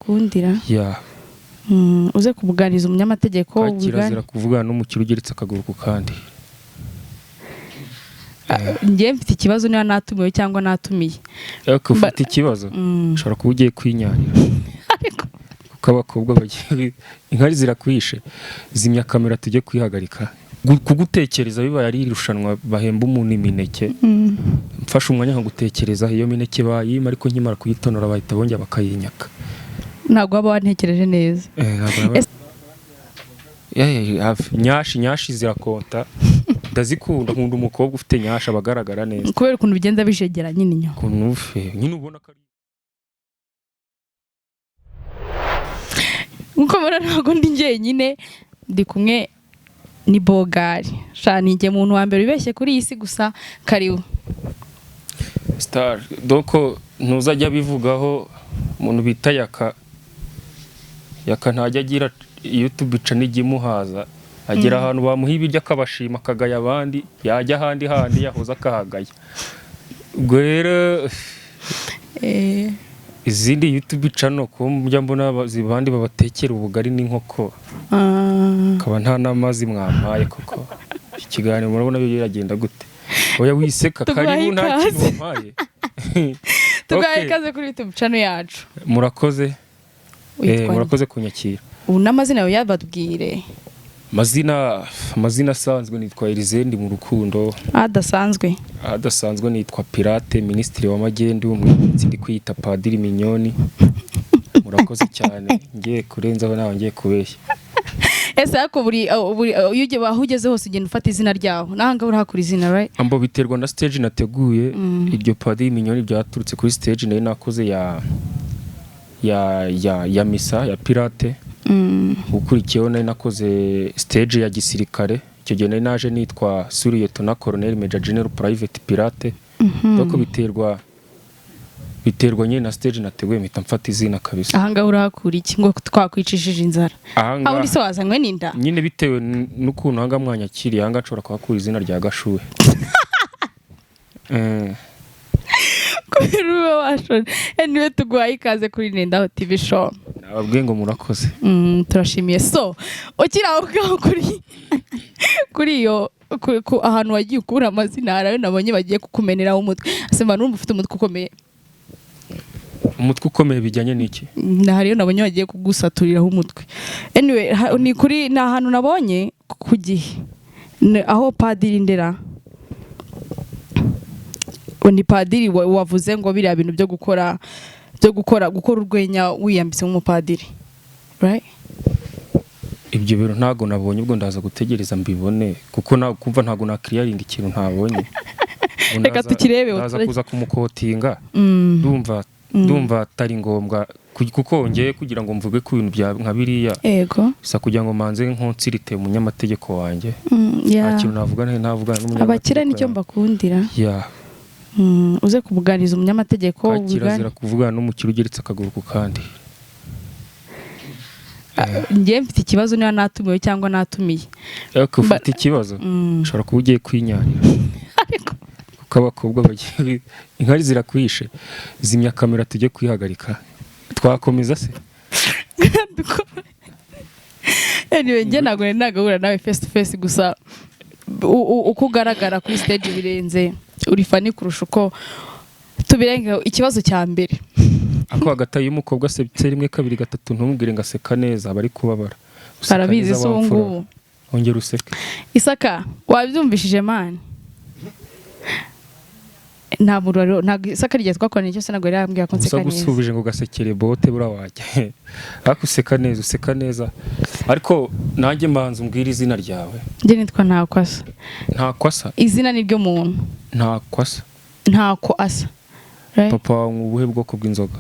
mbakundira. Ya. Uze kubuganiza umunyamategeko. Kirazira kuvugana n'umukire ugeretse akaguru ku kandi. Njye mfite ikibazo niba natumiwe cyangwa natumiye. Ariko ufite ikibazo, ushobora kuba ugiye kwinyarira. Ariko kuko abakobwa bagiye inkari zirakwishe. Zimya kamera tujye kwihagarika. Kugutekereza bibaye ari irushanwa bahemba umuntu imineke, mfashe umwanya nkagutekereza, iyo mineke bayima, ariko nkimara kuyitonora bahita bongera bakayinyaka. Ntabwo waba wantekereje neza. Ntabwo hafi. Nyashi, nyashi zirakonta, ndazikunda. Nkunda umukobwa ufite nyashi, aba agaragara neza. Kubera ukuntu bigenda bijegera nyine inyuma. Ukuntu ufe nyine ubona ko ari Nkuko mubona, ntabwo ndi njyenyine, ndi kumwe ni Bogari sha, ni njye muntu wa mbere wibeshye kuri iyi si gusa. Karibu. Star donc ntuzajya abivugaho. Umuntu bita Yaka, Yaka ntajya agira YouTube ica n'ijya imuhaza. Agera ahantu bamuha ibiryo akabashima, akagaya abandi, yajya ahandi handi yahoze akahagaya. Ubwo rero izindi YouTube channel ko njya mbona abandi babatekera ubugari n'inkoko, akaba nta n'amazi mwampaye koko, iki kiganiro murabona biragenda gute? Oya, wiseka. Tuguhaye Karibu, nta kintu ikaze. wampaye. Tugaye Okay. ikaze kuri YouTube channel yacu. Murakoze. Witwa nde? Murakoze kunyakira. Ubu n'amazina yawe yababwire. Amazina asanzwe nitwa Elysée, ndi mu rukundo. Adasanzwe? Adasanzwe nitwa Pirate, minisitiri wa magendu, umwanditsi, ndi kwiyita Padiri Minyoni. Murakoze cyane. Ngiye kurenzaho nawe ngiye kubeshya. Ese ariko buri iyo ugiye aho ugeze hose ugenda ufata izina ryaho, naho ngaho urahakura izina, right? Ambo biterwa na stage nateguye. Iryo Padiri Minyoni byaturutse kuri stage nari nakoze ya misa ya Pirate. Ukurikiyeho nari nakoze stage ya gisirikare. Icyo gihe nari naje nitwa Sous-Lieutenant Colonel Major General Private Pirate. Donc biterwa nyine na stage nateguye, mpita mfata izina kabisa. Aha ngaho urahakura iki ngo twakwicishije inzara? Ahangaha Aho uri se wazanywe n'inda? Nyine bitewe n'ukuntu ahangaha mwanyakiriye, ahangaha nshobora kuhakura izina rya Gashuhe. Kubera ube washonje. Anyway, tuguhaye ikaze kuri Nendaho TV Show. Nababwiye ngo murakoze. Turashimiye. So ukiri aho ngaho kuri iyo ahantu wagiye ukura amazina, hari ayo nabonye bagiye kukumeneraho umutwe. Ese mba numva ufite umutwe ukomeye? Umutwe ukomeye bijyanye n'iki? Hari iyo nabonye bagiye kugusaturiraho umutwe. Anyway, ni kuri ni ahantu nabonye ku gihe. Aho padiri ndera ni padiri wavuze ngo biriya bintu byo gukora urwenya wiyambitse nk'umupadiri, right? Ibyo bintu ntabwo nabonye. Ubwo ndaza gutegereza mbibone, kuko kumva ntabwo nakiriyaringa ikintu ntabonye. Ubwo Reka tukirebe, ndaza kuza kumukotinga. Ndumva atari ngombwa kuko ngiye kugira ngo mvuge ku bintu bya nka biriya gusa kugira ngo manze nkonsirite umunyamategeko wanjye. Nta kintu navuga ntavugana n'umunyamategeko Abakire nicyo yanjye. mbakundira. Ya. Uze kubuganiza umunyamategeko. Kirazira kuvugana n'umukire ugeretse akaguru ku kandi. Njye mfite ikibazo niba natumiwe cyangwa natumiye. Ariko ufite ikibazo, ushobora kuba ugiye kwinyarira. Ariko Kuko abakobwa bagiye inkari zirakwishe. Zimya kamera tujye kwihagarika. Twakomeza se? Anyway, njye ntabwo nari nagahura nawe face to face, gusa uko ugaragara kuri stage birenze, uri funny kurusha uko tubirenga. Ikibazo cya mbere. Ako hagati iyo umukobwa asetse rimwe, kabiri, gatatu, ntumubwire ngo aseka neza, aba ari kubabara. Useka Arabizi. neza Se ubu wa mfura. ngubu Ongera useke. Isaka wabyumvishije man? Nta muntu ntabwo Isaka rigiye twakoranye cyose, ntabwo yari yambwira ko Gusa nseka neza. gusubije ngo gasekere bote buriya wajya, ariko useka neza, useka neza. Ariko nanjye mbanza umbwire izina ryawe. Njye nitwa Ntako Asa. Ntako asa? Izina ni ryo muntu. Ntako asa. Ntako asa. Right? Papa wawe mu buhe bwoko bw'inzoga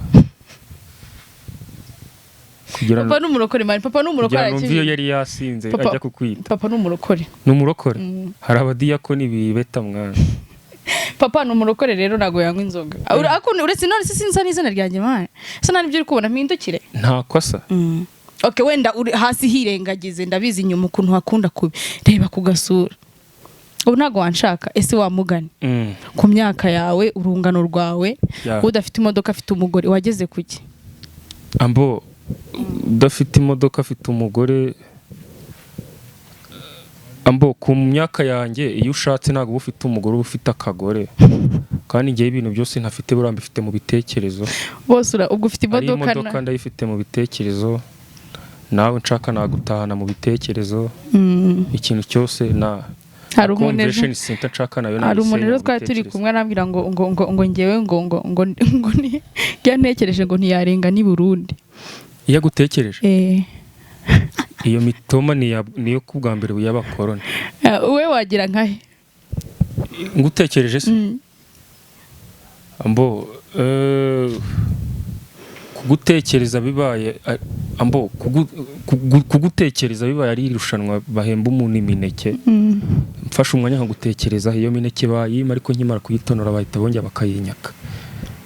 kugira Papa ni umurokore man, papa ni umurokore. Kugira numve iyo Arakizi. yari yasinze ajya kukwita. Papa ni umurokore. Ni umurokore? Hari abadiyakoni bibeta mwana. Papa ni umurokore, rero ntabwo yanywa inzoga. Ariko uretse none se sinsa n'izina ryanjye man, se nta nibyo uri kubona? Mpindukire. Ntako asa. Okay, wenda uri hasi hirengagize, ndabizi inyuma ukuntu hakunda kubi, reba ku gasura. Ubu ntabwo wanshaka. Ese wamugani, ku myaka yawe, urungano rwawe, udafite imodoka, afite umugore, wageze kuki? Ambo. Udafite imodoka afite umugore. Ambo ku myaka yanjye, iyo ushatse ntabwo uba ufite umugore, uba ufite akagore. Kandi ngewe ibintu byose ntafite buriya mbifite mu bitekerezo. Bose ubwo ufite Ari imodoka imodoka ndayifite mu bitekerezo, nawe nshaka nagutahana mu bitekerezo. Ikintu cyose na Hari umuntu ejo convention center nshaka nayo hari umuntu nayisenya rero mu twari turi bitekerezo. kumwe arambwira ngo ngewe ngo ni yantekereje ngo ntiyarenga n'i Burundi. Iyo agutekereje? Eh. Iyo mitoma niyo ku bwa mbere y'abakoroni. We wagira nkahe? Ngutekereje se? Ambo kugutekereza bibaye ambo kugutekereza bibaye ari irushanwa bahemba umuntu imineke, mfashe umwanya nkagutekereza, iyo mineke bayima, ariko nkimara kuyitonora bahita bongera bakayinyaka.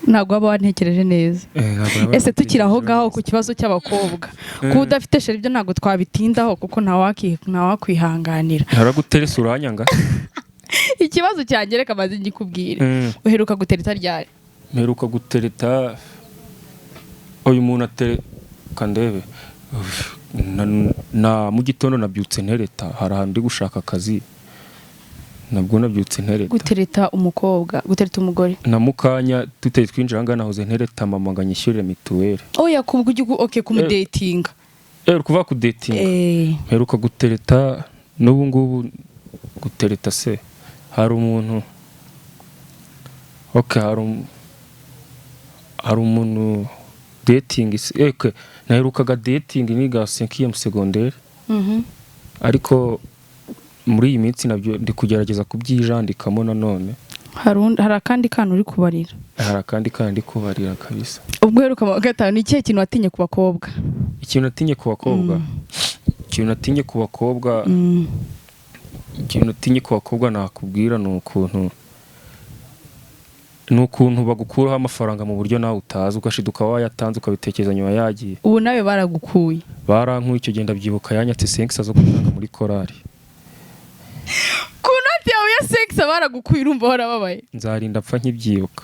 Ntabwo waba wantekereje neza. Ntabwo naba Ese tukiri aho nagutekereje ngaho neza. ku kibazo cy'abakobwa, kuba udafite chérie ibyo ntabwo twabitindaho kuko ntawakwihanganira. Naraguterese uranyanga. Ikibazo cyanjye reka maze ngikubwire. Uheruka gutereta ryari? Mperuka gutereta, uyu muntu atere kandebe. Uf, na mu gitondo nabyutse ntereta. Hari ahantu ndi gushaka akazi, nabwo nabyutse ntereta. Gutereta umukobwa, gutereta umugore? Na mukanya tutari twinjira aha ngaha nahoze ntereta mama ngo anyishyurire mituweli. Oya, okay, kumudatinga. Uri kuvuga kudatinga? Eh. Mperuka gutereta n'ubu ngubu. Gutereta se hari umuntu, okay, hari umuntu dating se, okay, naherukaga dating niga 5e secondaire. Ariko muri iyi minsi nabyo ndi kugerageza kubyijandikamo nanone. Hari akandi kana uri kubarira? Hari akandi kandi ndi kubarira kabisa. Ubwo uheruka mu wa gatanu, ni ikihe kintu watinye ku bakobwa? Ikintu natinye ku bakobwa, ikintu natinye ku bakobwa, ikintu natinye ku bakobwa nakubwira ni ukuntu bagukuraho amafaranga mu buryo nawe utazi, ugashiduka wayatanze, ukabitekereza nyuma yagiye. Ubu nawe baragukuye? Barankuye. Icyo gihe ndabyibuka yanyatse 5 zo gutanga muri korari. Ku noti yawe ya 5 baragukuye, urumva warababaye? Nzarinda apfa nkibyibuka.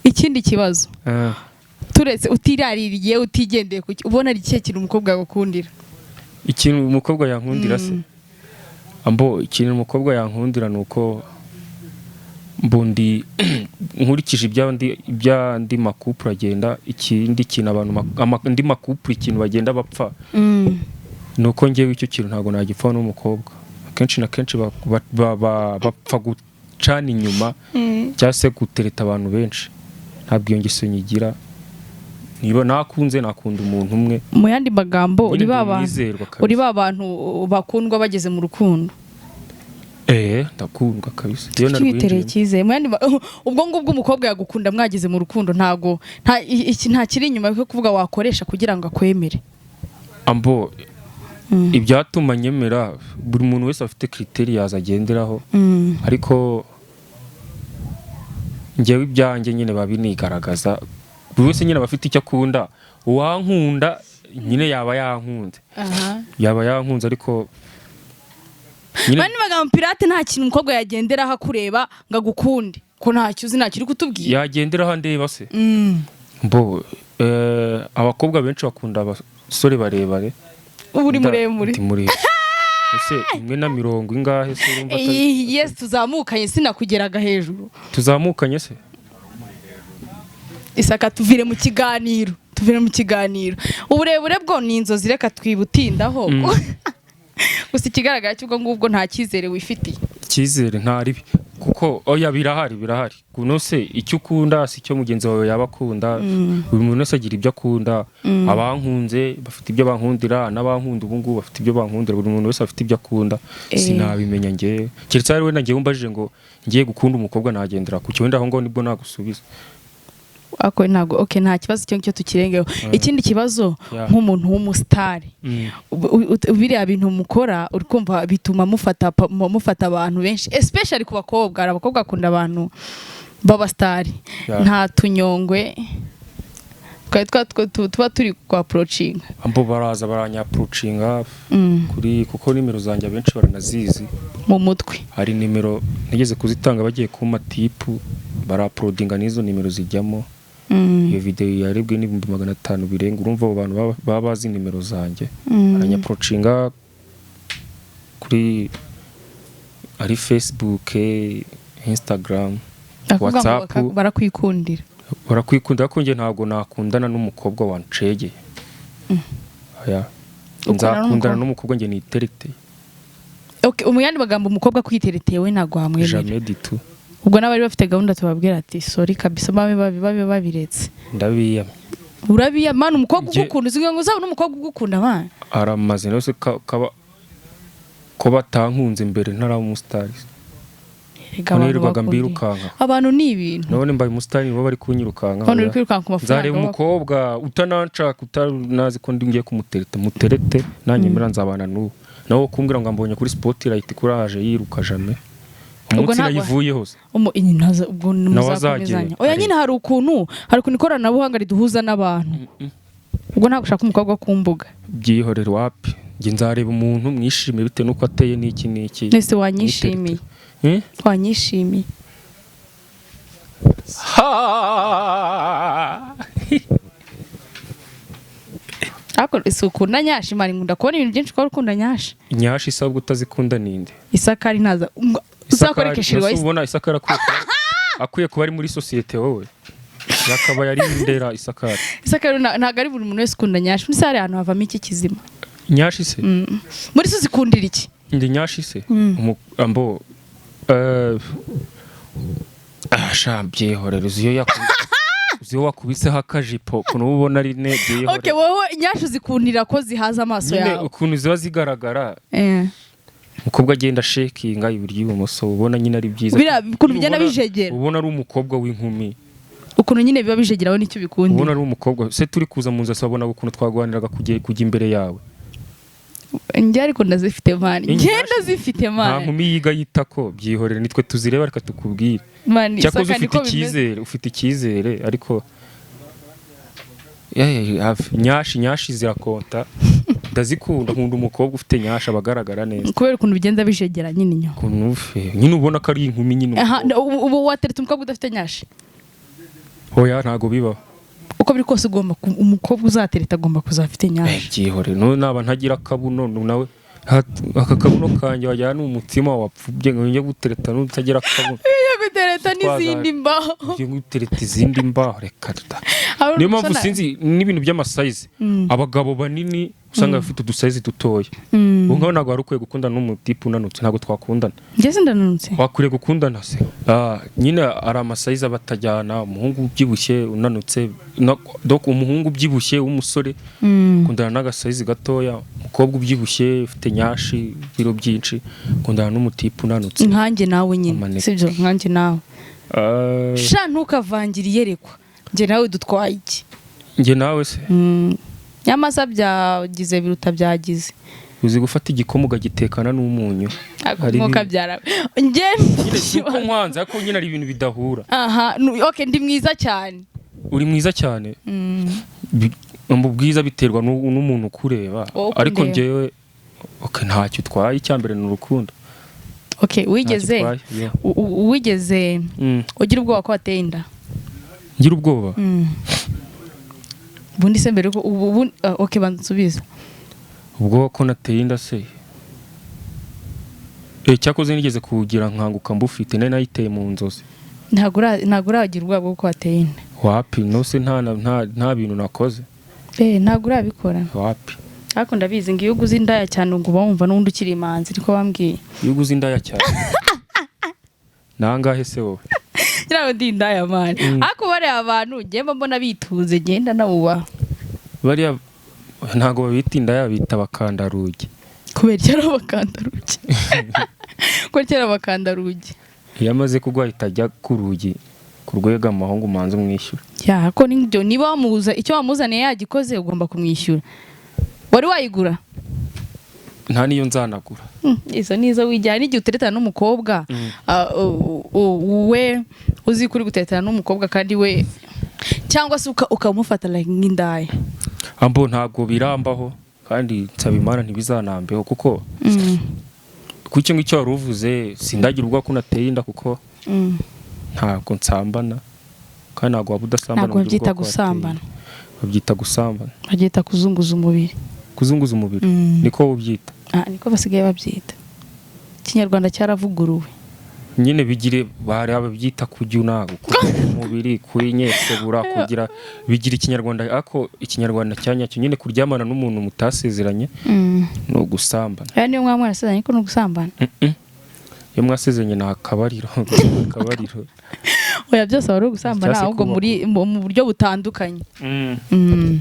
Ikindi kibazo, Ah. turetse utiraririye, utigendeye ku ubona ari ikihe kintu umukobwa yagukundira? Ikintu umukobwa yankundira se? Ambo ikintu umukobwa yankundira ni uko mbundi nkurikije iby'andi ma couple agenda, ikindi kintu abantu andi ma couple ikintu bagenda bapfa ni uko ngewe icyo kintu ntabwo nagipfa n'umukobwa. Akenshi na kenshi bapfa gucana inyuma cyangwa se gutereta abantu benshi. Ntabwo iyo ngeso nyigira. Niba nakunze, nakunda umuntu umwe. Mu yandi magambo, uri Nyine ba ndi bantu umwizerwa kabisa. Uri ba bantu bakundwa bageze mu rukundo? Eh, ndakundwa kabisa iyo Kuki witereye narwinjiyemo. icyizere? Mu yandi ubwo ngubwo umukobwa yagukunda mwageze mu rukundo, ntago nta iki nta kiri inyuma yo kuvuga wakoresha kugira ngo akwemere? Ambo ibyatuma nyemera, buri muntu wese afite criterias agenderaho, ariko njyewe ibyanjye nyine babinigaragaza. Buri wese nyine aba afite icyo akunda. Uwankunda nyine yaba yankunze, yaba yankunze, ariko nyine Bandi magambo, Pirate, nta kintu umukobwa yagenderaho akureba ngo agukunde, ko ntacyo uzi, ntacyo uri kutubwira. Yagenderaho andeba se? Mm. Mbo abakobwa benshi bakunda abasore barebare. Ubu uri muremure? Ndi muremure. Ese imwe na mirongo ingahe se, urumva atari Yes, tuzamukanye, sinakugeraga hejuru. Tuzamukanye se? Isaka, tuvire mu kiganiro, tuvire mu kiganiro. Uburebure bwo ni inzozi, reka twibutindaho. Gusa ikigaragara cy'ubwo ngubwo nta cyizere wifitiye. Icyizere nta ribi, kuko oya, birahari, birahari. Kuno se icyo ukunda si icyo mugenzi wawe yaba akunda. Buri muntu wese agira ibyo akunda. Abankunze bafite ibyo bankundira, n'abankunda ubu ngubu bafite ibyo bankundira. Buri muntu wese afite ibyo akunda. Sinabimenya ngewe, keretse ari wenda ngewe umbajije ngo ngiye gukunda umukobwa nagendera ku cyo, wenda aho ngaho nibwo nagusubiza. Ako ntabwo, okay, nta kibazo, icyo ngicyo tukirengeho. Ikindi kibazo, nk'umuntu w'umusitari, biriya bintu mukora, uri kumva bituma mufata abantu benshi, especially ku bakobwa. Hari abakobwa bakunda abantu b'abasitari. Nta tunyongwe twari tuba turi kwa approachinga? Ambo baraza baranyapproachinga kuri, kuko nimero zanjye abenshi baranazizi. Mu mutwe. Hari nimero nigeze kuzitanga bagiye kumpa tip, baraprodinga n'izo nimero zijyamo. Iyo video yarebwe n'500,000 birenga. Urumva abo bantu baba bazi nimero zanjye, aranyapproachinga kuri ari Facebook, Instagram, Akuvuga ngo WhatsApp. Barakwikundira. Barakwikunda, ariko njye ntabwo nakundana n'umukobwa wancegeye. Oya. Ukundana Nzakundana n'umukobwa? n'umukobwa njye nitereteye. Okay, mu yandi magambo, umukobwa kwitereteye we ntabwo wamwemera? Jamais du tout. Ubwo n'abari bafite gahunda tubabwira ati sorry kabisa, babe babe babiretse. Ndabiyamye. Urabiya man, umukobwa Njye- ugukunda, uzi ngo uzabona umukobwa ugukunda, man. Aramaze rwose kaba ko batankunze mbere ntaraba umusitari. Erega abantu Nirirwaga bakunda- mbirukanka. Abantu ni ibintu. None mbaye umusitari, nibo bari kunyirukanka. None uri kwirukanka ku mafaranga. Nzareba umukobwa utananshaka, utanazi ko ndi ngiye kumutereta, muterete, nanyemera nzabana n'ubu. Nawe kumbwira ngo ambonye kuri spotlight kuraje yiruka, jamais. Ubwo Umunsi ntabwo- nayivuyeho se. Ubwo Nawe muzakomezanya. azagera. Oya nyine, hari ukuntu ikoranabuhanga riduhuza n'abantu. Ubwo ntabwo ushaka umukobwa ku mbuga? Byihorere, wapi. Njye nzareba umuntu mwishimiye bitewe n'uko ateye n'iki n'iki. Nese wanyishimiye? Eh? Wanyishimiye? Ha! Ariko si ukunda nyashi, man? Nkunda kubona ibintu byinshi ukora, ukunda nyashi. Nyashi isabwa utazikunda ninde? Isakari ntaza uzakore keshirwa. Ese ubona Isakari akwiye kuba ari muri sosiyete? Wowe yakabaye ari ndera Isakari. Isakari ntabwo ari buri muntu wese ukunda nyashi. Muri sare ahantu havamo iki kizima? Nyashi se? Muri so uzikundira iki? Ndi nyashi se? Ambo sha, byihorere. Uzi iyo wakubiseho akajipo ukuntu uba ubona ari ne, byihorere. Okay, wowe nyashi uzikundira ko zihaza amaso Nyine yawe? ukuntu ziba zigaragara, umukobwa agenda ashakinga iburyo ibumoso, ubona nyine ari byiza. Biriya ukuntu bigenda bijegera. Ubona ari umukobwa w'inkumi. Ukuntu nyine biba bijegeraho nicyo ubikundira? Ubona ari umukobwa se turi kuza mu nzu, asabona ukuntu twaganiraga kujya imbere yawe. Njye ariko ndazifite, man. Inyashi- Njye ndazifite, Nta man. nkumi yiga yitako, byihorere, nitwe tuzireba, reka tukubwire. Man, Cyakoze isaka ufite niko bimeze. icyizere, ufite icyizere, ariko hafi. Nyashi zirakonta, ndazikunda. Nkunda umukobwa ufite nyashi, aba agaragara neza. Kubera ukuntu bigenda bijegera nyine inyuma. Ukuntu nyine ubona ko ari inkumi nyine. Aha, Umukobwa. ubu wateretse umukobwa udafite nyashi? Oya, ntago bibaho. Uko biri kose ugomba umukobwa uzatereta agomba kuzaba afite nyashi. Byihorere, none naba ntagira akabuno nawe aka kabuno kanjye wajyana ni umutima wapfubye ngo njye gutereta n'utagira akabuno? Iyo gutereta n'izindi mbaho. Njye gutereta izindi mbaho, reka da. Hari Niyo mpamvu umusore- sinzi n'ibintu by'amasize. Abagabo banini usanga bafite udusize dutoya. Ubu ngaho ntabwo wari ukwiye gukundana n'umutipe unanutse, ntabwo twakundana. Njye sindananutse. Wakwiriye gukundana se? Nyine ari amasize aba atajyana, umuhungu ubyibushye unanutse donc umuhungu ubyibushye w'umusore kundana n'agasize gatoya, umukobwa ubyibushye ufite nyashi, ibiro byinshi, kundana n'umutipe unanutse. Nkanjye nawe nyine. Amaneke. Sibyo, nkanjye nawe. Sha, ntukavangire iyerekwa. Njye nawe dutwaye iki? Njye nawe se? Nyamasa byagize biruta byagize. Uzi gufata igikoma ukagitekana n'umunyu? Hari Mwuka byara njye. Nyine si uko nkwanze, ariko nyine hari ibintu bidahura. Aha, okay, ndi mwiza cyane. Uri mwiza cyane. Mu bwiza biterwa n'umuntu ukureba. Wowe Ariko ukundeba. njyewe okay, ntacyo utwaye, icyambere ni urukundo. Okay, wigeze Ntacyo utwaye, yeah. wigeze ugira ubwoba ko wateye inda? Ngira ubwoba? Ubundi se mbere ko ubu okay, banza nsubiza. Ubwoba ko nateye inda se? Cyakoze nigeze kugira nkanguka mbufite, nari nayiteye mu nzozi. Ntabwo uragira ubwoba bwo ko wateye inda? Wapi, no se nta bintu nakoze. Ntabwo urabikora? Wapi. Ariko ndabizi ngo iyo uguze indaya cyane ngo uba wumva n'ubundi ukiri imanzi, niko bambwiye. Iyo uguze indaya cyane nangahe se wowe? Ntabwo ndi indaya, man. Ariko bariya abantu ngenda mbona bitunze, ngenda nawubaha. Bariya ntabwo babita indaya, bita abakandarugi. Kubera icyo ari abakandarugi? Ko kera abakandarugi? Iyo amaze kugwa ahita ajya ku rugi ku rwego amahungu umanza umwishyura. Ya, ko nibyo, niba wamuza icyo wamuzaniye yagikoze, ugomba kumwishyura. Wari wayigura? Nta niyo nzanagura. Izo nizo wijyana n'igihe uteretana n'umukobwa. We uzi ko uri guteretana n'umukobwa kandi we cyangwa se ukamufata like nk'indaya. Ambo ntabwo birambaho, kandi nsaba Imana ntibizanambeho, kuko ku icyo ngicyo wari uvuze, sindagira ubwo ko nateye inda, kuko ntabwo nsambana. Kandi ntabwo waba udasambana. Ntabwo mu buryo babyita bwo kwatera. gusambana. Babyita gusambana. Babyita kuzunguza umubiri. Kuzunguza umubiri? Niko ubyita? Ah, niko basigaye babyita, Ikinyarwanda cyaravuguruwe. Nyine bigire bari ababyita kujyuna, gukura umubiri, kuyinyesebura, kugira bigira Ikinyarwanda, ariko Ikinyarwanda cya nyacyo nyine, kuryamana n'umuntu mutasezeranye ni ugusambana. Aya niyo mwaba mwarasezeranye ko ni ugusambana. Mm-mm. Iyo mwasezeranye ni akabariro, akabariro. Oya, byose aba ari ugusambana. Cyangwa se Ahubwo kubaka. muri mu buryo butandukanye.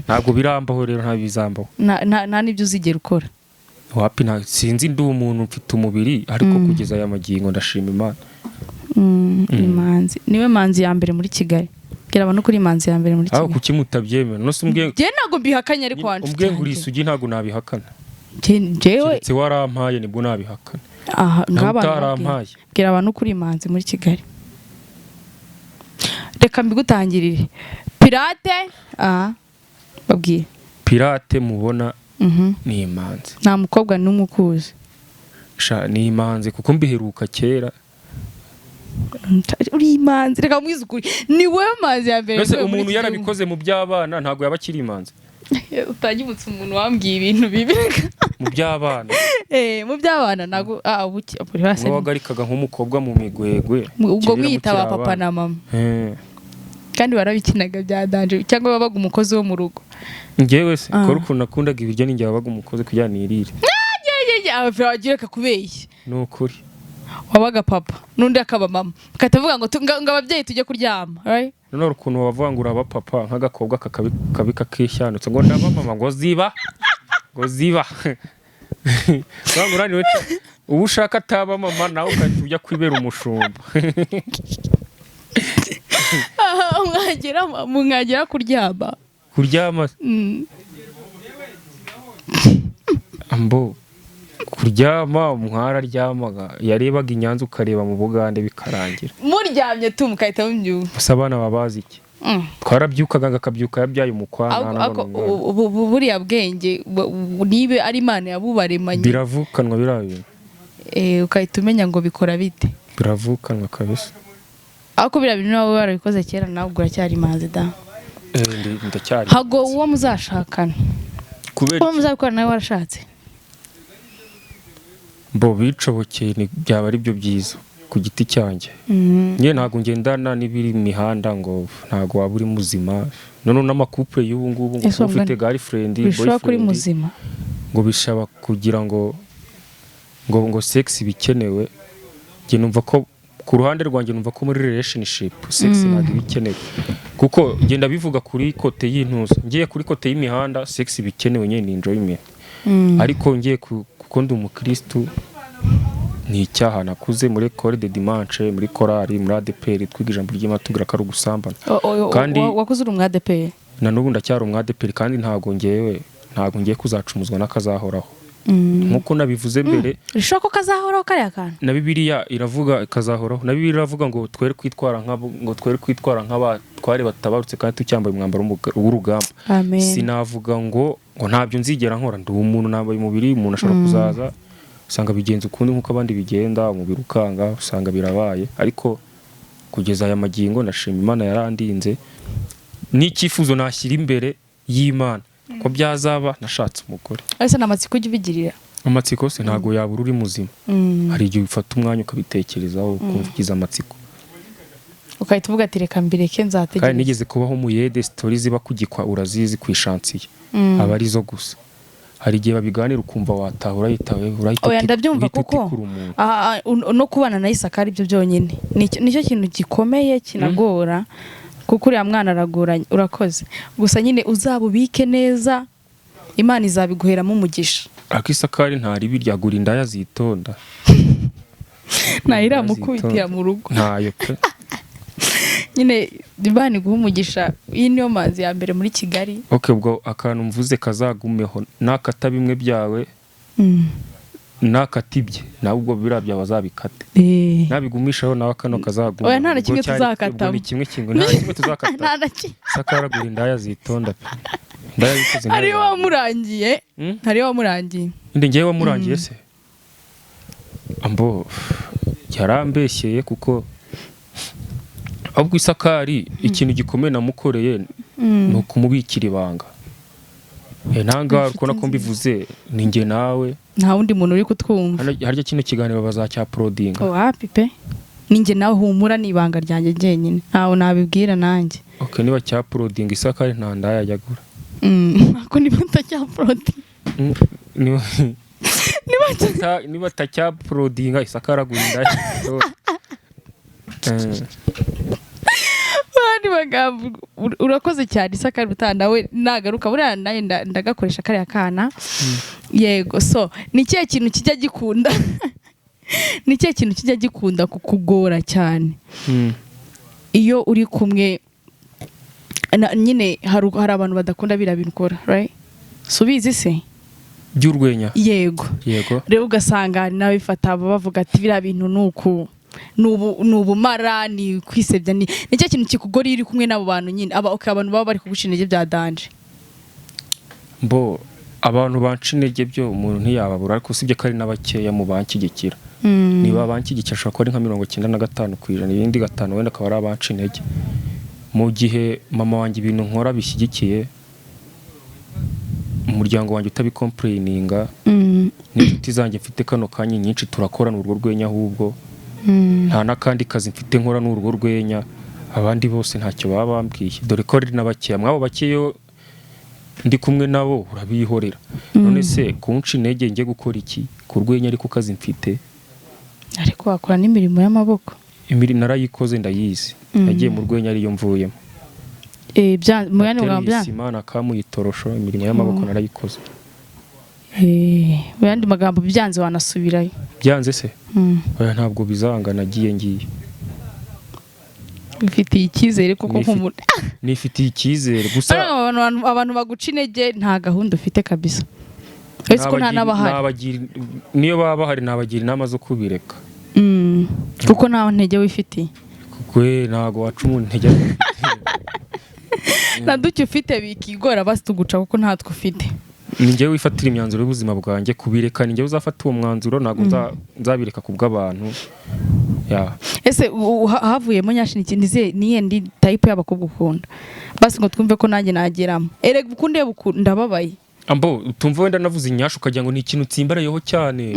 Ntabwo birambaho rero, nta bizambaho. Nta n'ibyo uzigera ukora. Wapi, nta sinzi, ndi umuntu mfite umubiri, ariko kugeza aya magingo ndashima Imana. Imanzi niwe manzi ya mbere muri Kigali. Bwira abantu ko uri imanzi ya mbere muri Aho Kigali. Kuki mutabyemera? None se umbwiye Njye ntabwo mbihakanye, ariko wa nshuti umbwiye ngo uri yanjye. isugi, ntabwo nabihakana. Njyewe Keretse warampaye nibwo nabihakana. Aha Nawe ngaho abantu utarampaye. Bwira abantu ko uri imanzi muri Kigali. Reka mbigutangirire, Pirate. Aha babwiye. Pirate mubona ni imanzi. Nta mukobwa n'umwe ukuzi. Sha, ni imanzi kuko mbiheruka kera. Uri imanzi, reka mwize ukuri, ni wowe manzi ya mbere Mbese muri umuntu iki yarabikoze mu by'abana ntabwo yaba akiri imanzi? gihugu. Utanyibutsa umuntu wambwiye ibintu bibi. Mu by'abana. Eh, mu by'abana ntabwo, ah, ubuki buri wese. Umwe wagarikaga nk'umukobwa mu migwegwe Ubwo kera mwiyita ba mukiri papa abana. na mama. Eh. Kandi warabikinaga bya danger, cyangwa wabaga umukozi wo mu rugo? Njyewe se? Ah. Kora ukuntu nakundaga ibiryo, ninjye wabaga umukozi kugira nirire. Wagira reka kubeshya. Ni ukuri. Wabaga papa n'undi akaba mama, ukahita ngo ngo ababyeyi tujye kuryama, right? None ukuntu bavuga ngo uraba papa, nk'agakobwa kabi kakishyanutse ngo ndaba mama, ngo ziba, ngo ziba. Ngo uraniwe, uwo ushaka ataba mama, nawe ugahita ujya kwibera umushumba. Aha, mwagera kuryama. Kuryama? Ambo kuryama, mwararyamaga, yarebaga i Nyanza ukareba mu Bugande, bikarangira. Muryamye tu mugahita mubyumva. Gusa abana baba bazi iki? Twarabyukaga, akabyuka yabyaye umukwana. Ako buriya bwenge niba ari Imana yabubaremanye. Biravukanwa biriya bintu. Eh, ukahita umenya ngo bikora bite. Biravukanwa kabisa. Ariko biriya bintu nawe warabikoze kera, nawe ubwo uracyari imanzi da. Eh, ndacyari. Hago uwo muzashakana. Kubera Uwo iki? muzabikora nawe warashatse. Bo bicobokeye byaba ari byo byiza ku giti cyanjye. Njye ntabwo ngendana n'ibiri mu mihanda, ngo ntabwo waba uri muzima. Noneho n'ama couple y'ubu ngubu ngo Ese kuba ufite wumva girlfriend, bishobora kuri boyfriend, muzima. ngo bishaba kugira ngo sex bikenewe. Njye numva ko ku ruhande rwanjye, numva ko muri relationship sex ntabwo iba ikenewe, kuko ngenda bivuga kuri côté y'intuza. Ngiye kuri côté y'imihanda, sex bikenewe nyine ni enjoyment, ariko ngiye kuko ndi umukristu, ni icyaha. Nakuze muri école de dimanche, muri korali, muri ADEPR, twiga ijambo ry'Imana, tubwira ko ari ugusambana. Kandi- Wakuze uri umwadeperi? Na n'ubu ndacyari umwadeperi, kandi ntabwo ngiye kuzacumuzwa n'akazahoraho nk'uko nabivuze mbere. Bishoboka ko kazahoraho kariya kantu. Na Bibiliya iravuga ikazahoraho. Na Bibiliya iravuga ngo twere kwitwara nk'abo, ngo twere kwitwara nk'abatware batabarutse kandi tucyambaye umwambaro w'urugamba. Amen. Sinavuga ngo ntabyo nzigera nkora. Ndi umuntu, nambaye umubiri. Umuntu ashobora kuzaza usanga bigenza ukundi nk'uko abandi bigenda, umubiri ukanga, usanga birabaye. Ariko kugeza aya magingo ndashima Imana yarandinze. N'icyifuzo nashyira imbere y'Imana ko byazaba nashatse umugore. Ese ni amatsiko ujya ubigirira? Amatsiko se ntabwo yabura uri muzima. Hari igihe ufata umwanya ukabitekerezaho, ukumva ugize amatsiko. Ugahita uvuga ati reka mbireke, Kandi nzategereza. nigeze kubaho umuyede. Story ziba kugikwa urazizi, ku ishansiye aba arizo gusa. Hari igihe babiganira ukumva wataha urahita urahita Oya, ndabyumva uhita kuko utikura umuntu. Ah, ah, no kubana na Isaka ari byo byonyine. Nicyo kintu gikomeye kinagora, kuko uriya mwana aragoranye. Urakoze gusa nyine uzabubike neza, Imana izabiguheramo umugisha. Ariko Isakari nta ribi ryagura indaya zitonda. Ntayiramukubitira mu rugo. Ntayo pe. Nyine Imana iguha umugisha. Iyi niyo manzi ya mbere muri Kigali. Ok, ubwo akantu mvuze kazagumeho, nakata bimwe byawe, nakata ibye nawe, ubwo biriya byawe azabikate. Nabigumishaho nawe kano kazaguma. Oya, nta na Ubwo kimwe ubwo tuzakatamo. Ni kimwe kimwe, nta na kimwe tuzakata. Nta na kimwe. Isakari agura indaya zitonda pe, indaya zikoze. Hariyo wamurangiye? Hariyo wamurangiye? Ndi ngewe wamurangiye se? Ambo yarambeshyeye kuko Ahubwo Isakari, ikintu gikomeye namukoreye ni ukumubikira ibanga. Nanga Inshuti ukubona ko nziza. mbivuze ni njye nawe. Nta wundi muntu uri kutwumva. Hano harya kino kiganiro bazacyauploadinga? Wapi pe, ninjye nawe, humura, ni ibanga ryanjye jyenyine, ntawe nabibwira nanjye. Okay, niba cyauploadinga, Isakari nta ndaya ajya agura. Ako niba ntacyaploadi Niba atacyauploadinga, Isakari agura indaya. Bandi magambo, urakoze cyane Isakari. Ubutaha nawe nagaruka buriya nawe ndagakoresha kariya kana. Yego, so ni ikihe kintu kijya gikunda kukugora cyane iyo uri kumwe nyine hari abantu badakunda biriya bintu ukora, right? Si ubizi se? By'urwenya? Yego. Yego. Rero ugasanga hari n'ababifata bavuga ati biriya bintu ni uku, ni ubumara, ni kwisebya. Ni nicyo kintu kikugora iyo uri kumwe n'abo bantu nyine, aba okay, abantu baba bari kuguca intege bya danger? Mbo abantu banca intege byo umuntu ntiyababura, ariko usibye ko ari na bakeya mu banshyigikira. Niba abanshyigikira ashobora kuba ari nka 95%, ibindi 5 wenda akaba ari abanca intege. Mu gihe mama wanjye ibintu nkora bishyigikiye, umuryango wanjye utabicomplaininga, n'inshuti zanjye mfite kano kanya nyinshi turakorana urwo rwenya, ahubwo nta n'akandi kazi mfite nkora n'urwo rwenya, abandi bose ntacyo baba bambwiye, dore ko ari na bakeya. Mwabo bakeyo ndi kumwe nabo urabihorera. None se kunca intege njye gukora iki ku rwenya ariko kazi mfite? Ariko wakora n'imirimo y'amaboko. Imirimo narayikoze, ndayizi. Nagiye mu rwenya ariyo mvuyemo. Mu yandi magambo Nateruye isima, nakamuye itorosho, imirimo y'amaboko narayikoze. Mu yandi magambo byanze wanasubirayo? Byanze se? Oya, ntabwo bizanga, nagiye ngiye. Bifitiye icyizere kuko nk'umuntu Nifitiye icyizere gusa. Abantu baguca intege nta gahunda ufite kabisa, uretse ko nta n'abahari. Niyo baba bahari nabagira inama zo kubireka. Kuko nta ntege wifitiye. Kuko ntabwo waca umuntu intege. Na duke ufite bikigora basi tuguca kuko ntatwo ufite. Ni njyewe wifatira imyanzuro y'ubuzima bwanjye. Kubireka ni njyewe uzafata uwo mwanzuro, ntabwo nzabireka ku bw'abantu ya. Ese havuyemo nyashi, niye ndi type y'abakobwa ukunda, basi ngo twumve ko nanjye nageramo? Erega ukunde ndababaye. Ambo utumva wenda navuze inyashu ukagira ngo ni ikintu utsimbarayeho cyane.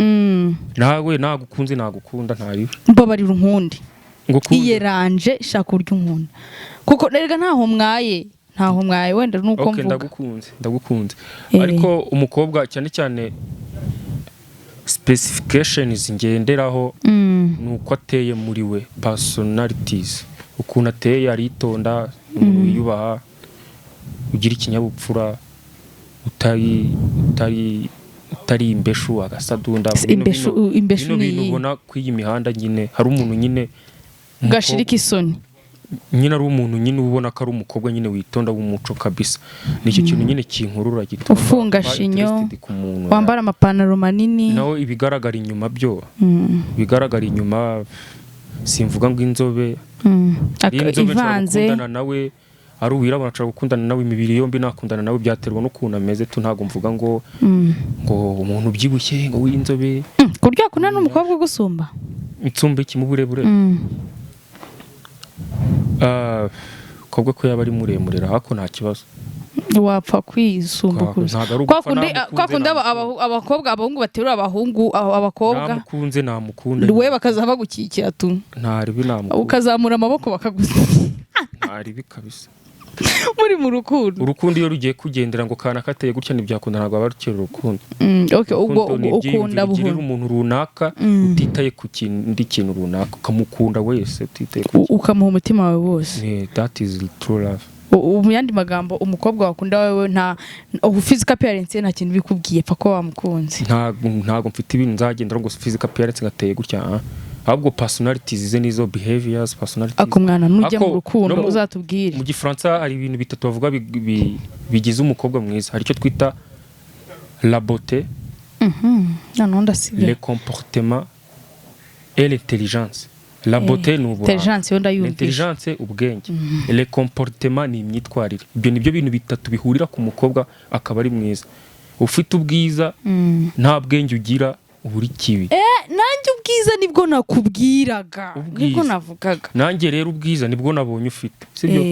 Nawe nagukunze nagukunda ntariwe. Mbabarira unkunde. Ngo ukunde? Iyeranje, shaka uburyo unkunda, kuko erega ntaho mwaye wenda nuko Okay, mvuga. Ndagukunze, ndagukunze. Ariko umukobwa cyane cyane specifications ngenderaho ni uko ateye muri we, personalities, ukuntu ateye, aritonda, umuntu wiyubaha, ugira ikinyabupfura, utari imbeshu agasadunda. Se imbeshu Bino ni bintu iyihe? ubona ku iyi mihanda nyine, hari umuntu nyine Gashirika isoni. Nyine ari umuntu nyine ubona ko ari umukobwa nyine witonda w'umuco kabisa. Nicyo kintu nyine kinkurura gituma Ufunga mba shinyo, interested ku muntu. Wambara amapantaro manini. Naho ibigaragara inyuma byo, ibigaragara inyuma simvuga ngo inzobe. Ari inzobe nshobora Ivanze. gukundana nawe, ari uwirabura nshobora gukundana nawe, imibiri yombi nakundana nawe, byaterwa n'ukuntu ameze tu. Ntabwo mvuga ngo ngo umuntu ubyibushye, ngo w'inzobe. Ku buryo wakundana n'umukobwa ugusumba? Insumba iki, mu burebure? Ah, umukobwa ko yaba ari muremure ariko nta kibazo. Wapfa kwisumbukuruza. Ntabwo ari Kwa ugupfa. kundi Namukunze, kwa kundi namukunze. abakobwa, abahungu baterura abahungu, abakobwa. Namukunze namukunda. We bakaza bagukikira tu. Ntaribi, namukunda. Ukazamura amaboko bakagusa. Ntaribi kabisa. Muri mu rukundo. Urukundo iyo rugiye kugendera ngo kana kateye gutya ntibyakunda, ntabwo aba rukiri urukundo. Okay, ubwo Urukundo ni ubwo ibyiyumviro ukunda ugirira buhoro. umuntu runaka utitaye ku kindi kintu runaka, ukamukunda wese utitaye ku Ukamuha umutima wawe wose. That is true love. Mu yandi magambo, umukobwa wakunda wewe nta ubu physical appearance ye nta kintu bikubwiye, pfa ko wamukunze. Ntabwo mfite ibintu nzagendera ngo physical appearance ngateye gutya, ah. Ahubwo personalities ze nizo behaviors, personalities. Ako mwana, nujya mu Ako, rukundo no uzatubwire. Mu Gifaransa hari ibintu bitatu bavuga bigize umukobwa mwiza. Hari icyo twita la beauté, Noneho ndasigaye. le comportement et l'intelligence. La beauté ni uburanga. Intelligence yo ndayumvishe. L'intelligence, ubwenge. Le comportement ni imyitwarire. Ibyo nibyo bintu bitatu bihurira ku mukobwa akaba ari mwiza. Ufite ubwiza nta bwenge ugira, uba uri kibi. Nanjye Nanjye ubwiza nibwo nakubwiraga, Ubwiza. nibwo navugaga. Nanjye rero ubwiza nibwo nabonye ufite, sibyo?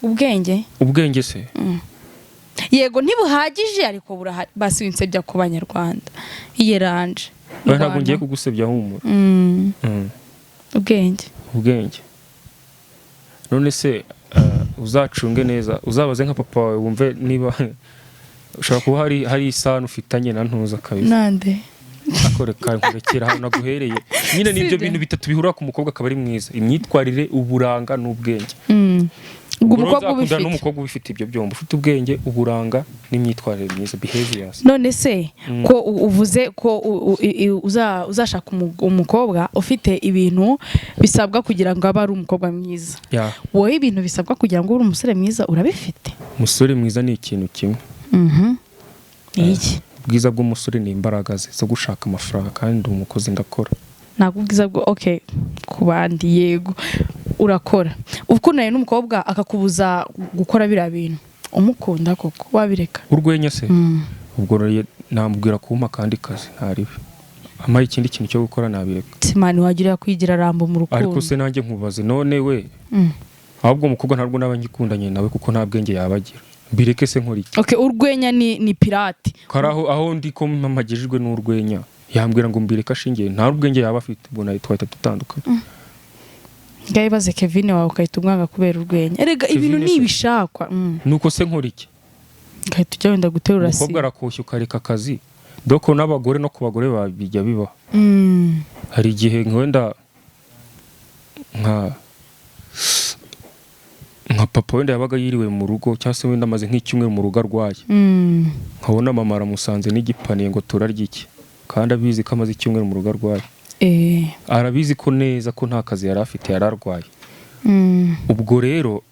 Ubwenge. Ubwenge se? Yego, ntibuhagije ariko burahari. Basi winsebya ku Banyarwanda, iyeranje. Oya, ntabwo ngiye kugusebya, humura. Ubwenge. Ubwenge. None se uzacunge neza, uzabaze nka papa wawe, wumve niba ushobora kuba hari isano ufitanye na ntuza kabisa. Nande? Akoreka nkurekera aho naguhereye nyine. Ni ibyo Sibyo. bintu bitatu bihurira ku mukobwa akaba ari mwiza: imyitwarire, uburanga n'ubwenge. Ubwo Ubwo rero umukobwa nzakundana ubifite n'umukobwa ubifite ibyo byombi, ufite ubwenge, uburanga n'imyitwarire myiza, behaviors. None se ko uvuze ko uzashaka umukobwa ufite ibintu bisabwa kugira ngo abe ari umukobwa mwiza, wowe ibintu bisabwa kugira ngo ube umusore mwiza urabifite? Umusore mwiza ni ikintu kimwe. Ni iki? Ubwiza bw'umusore ni imbaraga ze zo gushaka amafaranga, kandi ndi umukozi, ndakora. Ntabwo ubwiza bwo, okay, ku bandi yego urakora. Ukundanye n'umukobwa akakubuza gukora biriya bintu, umukunda koko wabireka? Urwenya se? Ubwo rero namubwira kumpa akandi kazi, ntaribi ampaye ikindi kintu cyo gukora nabireka. Simani, wagira kwigira Rambo mu rukundo. Ariko se nanjye nkubaze, none we, ahubwo umukobwa ntabwo naba ngikundanye nawe kuko nta bwenge yaba agira, mbireke se nkora iki? Okay, urwenya ni pirate. Kari aho ndi ko mpamagijwe n'urwenya, yambwira ngo mbireke ashingiye nta ubwenge yaba afite, ubwo nawe twahita dutandukana. Ngaho ibaze Kevin wawe ugahita umwanga kubera urwenya. Erega Kevin ibintu se? ni ibishakwa. Nuko se nkora iki? Ugahita ujya wenda guterura Umukobwa sima. arakoshya ukareka akazi doko. N'abagore, no ku bagore bijya bibaho. Hari igihe wenda nka papa wenda yabaga yiriwe mu rugo, cyangwa se wenda amaze nk'icyumweru mu rugo arwaye, nkabona mama aramusanze n'igipaniye ngo turarya iki, kandi abizi ko amaze icyumweru mu rugo arwaye. Arabizi ko neza ko nta kazi yari afite, yari arwaye. Ubwo rero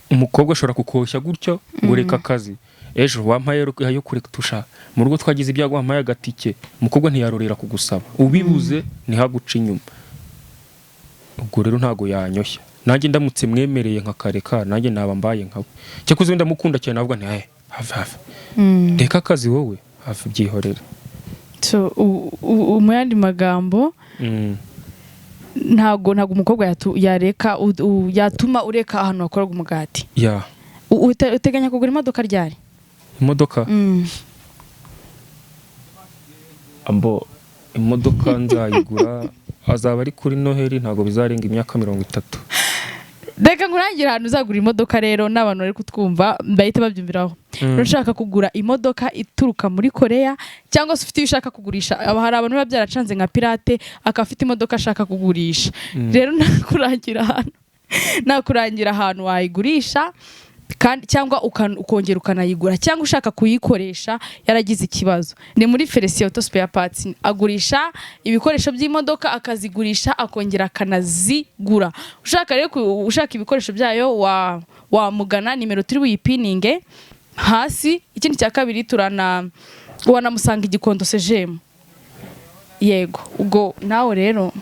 umukobwa ashobora kukoshya gutyo ngo reka akazi, ejo wampaye ayo kuretusha mu rugo, twagize ibyago, wampaye agatike. Umukobwa ntiyarorera kugusaba, ubibuze ntihaguce inyuma. Ubwo rero ntago yanyoshya. Nanjye ndamutse mwemereye nkakareka, nanjye naba mbaye nkawe. Cyakoze wenda mukunda cyane, navuga nti "Eh, have have, reka akazi wowe, have, byihorere." So, mu yandi magambo, ntago umukobwa yareka yatuma ureka ahantu hakorerwa umugati. Uteganya kugura imodoka ryari? Imodoka? Ambo imodoka nzayigura azaba ari kuri Noheli, ntabwo bizarenga imyaka 30. Reka nkurangire ahantu uzagura imodoka rero, n'abantu bari kutwumva bahita babyumviraho. Rero ushaka kugura imodoka ituruka muri Korea, cyangwa se ufite iyo ushaka kugurisha, aba hari abantu biba byaracanze nka pirate, akaba afite imodoka ashaka kugurisha. Rero nakurangira ahantu wayigurisha kandi cyangwa ukongera ukanayigura, cyangwa ushaka kuyikoresha yaragize ikibazo, ni muri Felicien Auto Spare Parts. Agurisha ibikoresho by'imodoka, akazigurisha, akongera akanazigura. Ushaka rero ushaka ibikoresho byayo wamugana, nimero turi buyipininge hasi. Ikindi cya kabiri, turana wanamusanga Igikondo Sejemu. Yego, ubwo nawe rero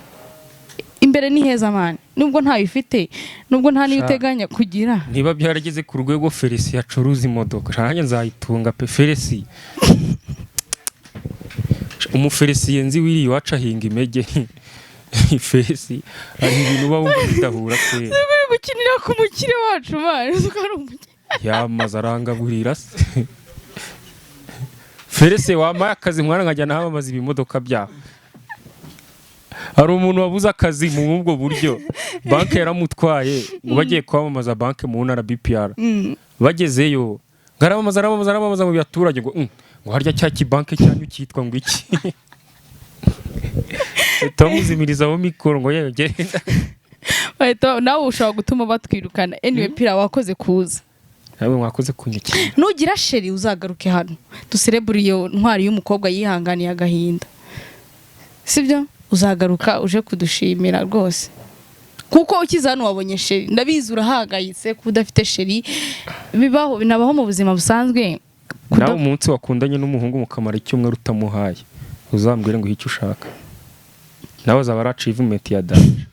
imbere ni heza man, nubwo ntayo ufite, nubwo nta niyo Sha. uteganya kugira. Niba byarageze ku rwego Felicien acuruza imodoka, nanjye nzayitunga pe. Felicien, umufelisiye nzi wiriye iwacu ahinga imege. Felicien hari ibintu uba wumva bidahura kwera. Uri gukinira ku mukire wacu man, uzi ko ari umukire. Yamaze arangaburira se. Felicien, wampaye akazi mwana, nkajya nahamamaza ibimodoka byawe. Hari umuntu wabuze akazi mu ubwo buryo, banki yaramutwaye ngo bagiye kwamamaza banki mu ntara BPR. Bagezeyo ngo aramamaza, aramamaza, aramamaza mu baturage ngo ngo harya cya kibanki cyanyu cyitwa ngo iki?" Bahita bamuzimirizaho mikoro ngo yewe genda. Bahita nawe ushobora gutuma batwirukana. Anyway, Pira, wakoze kuza. Nawe mwakoze kunyakira. Nugira chérie uzagaruke hano duserebure iyo ntwari y'umukobwa yihanganiye agahinda, sibyo? Uzagaruka uje kudushimira rwose, kuko ukiza hano wabonye chérie. Ndabizi urahangayitse kuba udafite chérie, bibaho, binabaho mu buzima busanzwe. Nawe umunsi wakundanye n'umuhungu mukamara icyumweru utamuhaye, uzambwire ngo icyo ushaka, nawe azaba ari achievement ya danger.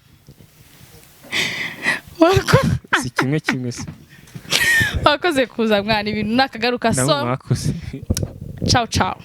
Si kimwe kimwe se? Wakoze kuza mwana, ibintu nakagaruka. Nawe So mwakoze. Ciao ciao.